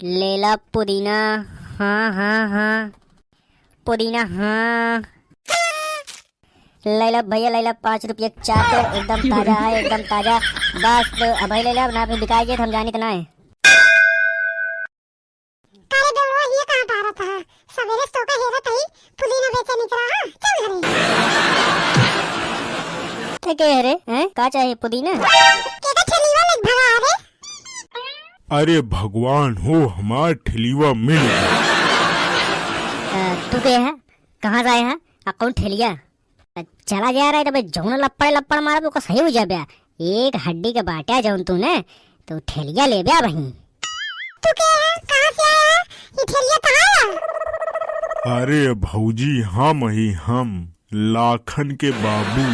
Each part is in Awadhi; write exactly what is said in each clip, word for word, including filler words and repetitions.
लेला पुदीना। हाँ, हाँ, हाँ। पुदीना, हाँ। लैला भैया, लैला, पाँच रुपया के चार पेड़, एकदम ताजा है, एकदम ताजा। बस तो अबही लैला, ना फिर बिकाई जाए, हम जानित ना है। कारे बेवड़वा, ये कहाँ तारत है? सवेरे से तोका हेरत हई, पुदीना बेचे निकरा, हाँ? चल घरे। ते के है रे? हैं? का चाही पुदीना? केका ठेलीवा लेके भगा रे? अरे भगवान हो, हमार ठेलीवा मिल गया। अ, तू के है? कहाँ से आए है? आ कौन ठेलिया? चला जा रहा है, तबे जौन लप्पड़ लप्पड़ मारब, ओकर सही हो जाबे। एक हड्डी के बाटे जौन तू ने, तो ठेलिया लेबे वहीं। तू के है? कहाँ से आया है? ये ठेलिया कहाँ है? अरे भौजी, हम ही हम, लाखन के बाबू,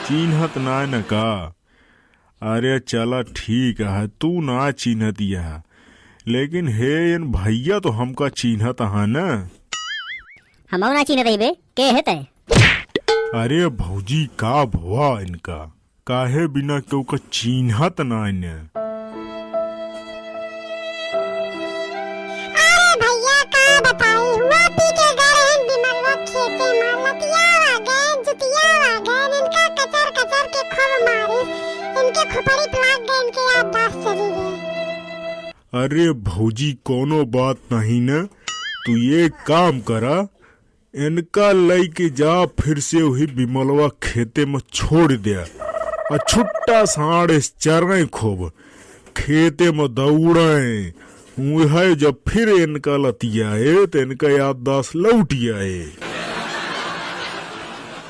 चीन्हत ना न का? अरे चला ठीक है, तू ना चीन्हत यह, लेकिन हे इन भैया तो हमका चीन्हत है न। हमहू ना चीन्हत हई बे, के है तै? अरे भौजी, का भवा इनका, काहे बिना केहू का चीन्हत ना इन्हें? अरे भैया, का बताई, हुआ पी के गए रहन बिमलवा खेते में, लतियावा गए, जुतियावा गए, इनका कचर कचर के खूब मारिस, इनके खोपड़ी पे लाग गए, इनके याददाश्त चली गई। अरे भौजी, कोनो बात नहीं न, तू ये काम करा, इनका लइके जा, फिर से वही बिमलवा खेते में छोड़ दे। आ छुट्टा साँड़ चरें खूब, खेते में दौड़ें। वह जब फिर इनका लतियाए, तो इनका याददाश्त लौट आए।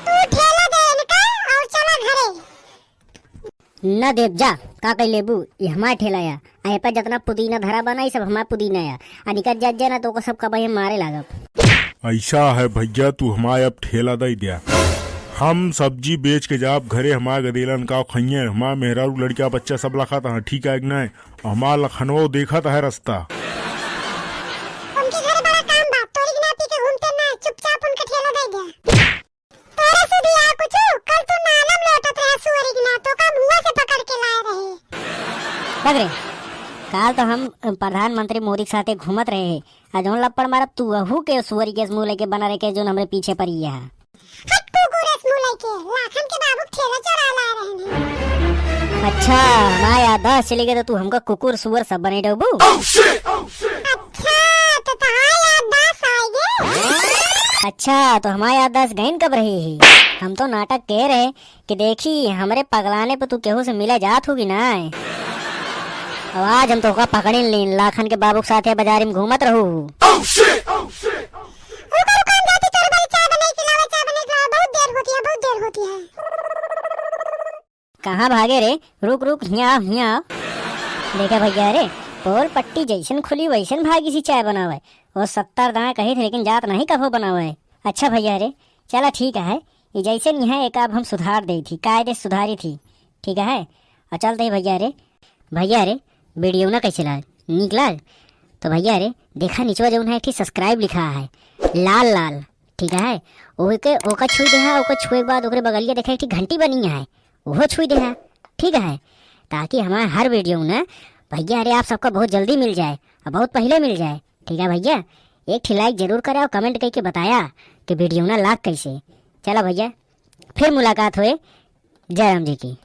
तू ठेला दे इनका और चला घरे। न देब जा, का कइ लेबू? ई हमार ठेला या। आ ए पर जतना पुदीना धरा बा ना, ई सब हमार पुदीना या। आ निकल जा, जा ना, तो ओको सब कबही हम मारे लागब। ऐसा है भैया, तू हमार अब ठेला दइ द्या। हम सब्जी बेच के जाब घरे, हमार गदेलन का खइहें, हमार मेहरारू लड़का बच्चा सब लखत हैं, ठीक है कि नहीं? हमार लखनवा देखत है रास्ता। उनके घर बड़ा काम बा, तोरी के नाती के घूमते ना, चुपचाप उनके ठेला दइ द्या। तोरे सुधिया कुछु, कल तू नालम लोटत रहे सुअरी के ना, तो का मुआ से पकड़ के लाए रहे। बग रे, काल तो हम प्रधानमंत्री मोदी के साथे घूमत रहे, आ जौन लप्पड़ मारब तू अहू के सुअरी के मुँह लेके बना रहे के जौन हमरे पीछे पड़ी है। हट कुकुर मुँह लेके, लाखन के बाबू के ठेला चोरा लाए रहे हैं। अच्छा, हमार याददाश्त चली गई तो तू हमका कुकुर सुअर सब बने डरबू? अच्छा, तो तहार याददाश्त आइगे? अच्छा, तो हमार याददाश्त गइन कब रही ही? हम तो नाटक कह रहे कि देखी, हमरे पगलाने पे तू केहू से मिले जात होगी ना। अब आज हम तोहका पकड़िन लीन, लाखन के बाबू के साथे बाजारी में घूमत रहू। रुको, रुको, हम जाती तोर बड़ी चाय बनाई के लावे, चाय बनाई के लावे, बहुत देर होती है, बहुत देर होती है। कहाँ भागे रे? रुक, रुक, हियाँ आव, हियाँ आव। देखा भैया रे, पोल पट्टी जैसन खुली वैसन भागी सी चाय बनावे। वो सत्तर दाएँ कही थे, लेकिन जात नहीं कभो बनावे। अच्छा भैया रे, चला ठीक है, ये जैसन यहाँ एक अब हम सुधार दे थी, कायदे सुधारी थी, ठीक है। और चलते ही भैया रे, भैया रे, वीडियो ना कैसे लाग, नीक लाग? तो भैया रे, देखा निचवा जौन है, एक ठी subscribe लिखा है, लाल लाल, ठीक है, ओके, ओका छुई देहा, ओका छुए के बाद ओकरे बगलिया देखा एक ठी घंटी बनी है, ओहो छुई देहा, ठीक है, ताकि हमारा हर वीडियो ना भैया रे आप सबका बहुत जल्दी मिल जाए और बहुत पहले मिल जाए, ठीक है भैया। एक ठी like जरूर करा और comment करके बताया कि वीडियो ना लाग कैसे। चला भैया, फिर मुलाकात होए, जय राम जी की।